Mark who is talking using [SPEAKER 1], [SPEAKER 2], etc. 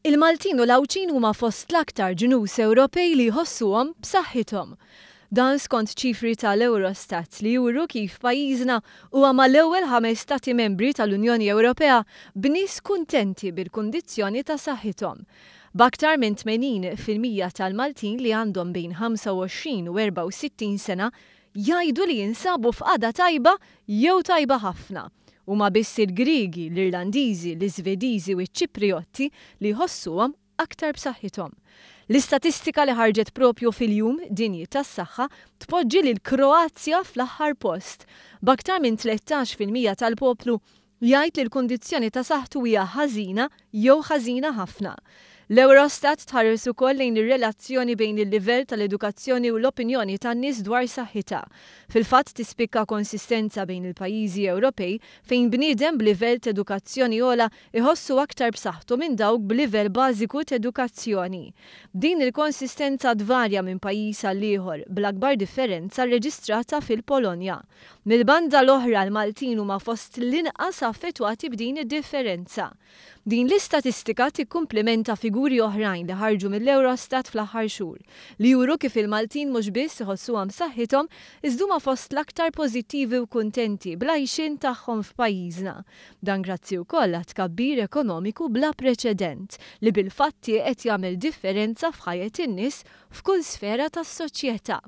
[SPEAKER 1] Il-Maltin u l-Għawdxin huma fost l-aktar ġnus Ewropej li jħossuhom b'saħħithom. Dan skont ċifri tal-Eurostat li juru kif pajjiżna huwa mal-ewwel ħames stati membri tal-Unjoni Ewropea b'nies kuntenti bil-kundizzjoni ta' saħħithom. B'aktar minn 80% tal-Maltin li għandhom bejn 25 u 64 sena jgħidu li jinsabu f'qagħda tajba jew tajba ħafna. Huma biss il-Griegi, l-Irlandiżi, l-Iżvediżi u ċ-Ċipriotti li jħossuhom aktar b'saħħithom. L-istatistika li ħarġet propju fil-Jum Dinji tas-Saħħa tpoġġi lil Kroazja fl-aħħar post, b'aktar minn 13% tal-poplu jgħid li l-kundizzjoni ta' saħħtu hija ħażina jew ħażina ħafna. L-Eurostat tħares ukoll lejn ir-relazzjoni bejn il-livell tal-edukazzjoni u l-opinjoni tan-nies dwar saħħitha. Fil-fatt tispikka konsistenza bejn il-pajjiżi Ewropej fejn bniedem b'livell t'edukazzjoni ogħla iħossu aktar b'saħħtu minn dawk b'livell bażiku t'edukazzjoni. Din il-konsistenza tvarja minn pajjiż għal ieħor, bl-akbar differenza rreġistrata fil-Polonja. Mill-banda l-oħra l-Maltin huma fost l-inqas affettwati b'din id-differenza. Din l-istatistika tikkumplimenta figuri oħrajn li ħarġu mill-Eurostat fl-aħħar xhur, li juru kif il-Maltin mhux biss iħossuhom b'saħħithom iżda huma fost l-aktar pożittivi u kuntenti bl-għajxien tagħhom f'pajjiżna. Dan grazzi wkoll għat-tkabbir ekonomiku bla preċedent li bil-fatti qed jagħmel differenza f'ħajjet in-nies f'kull sfera tas-soċjetà.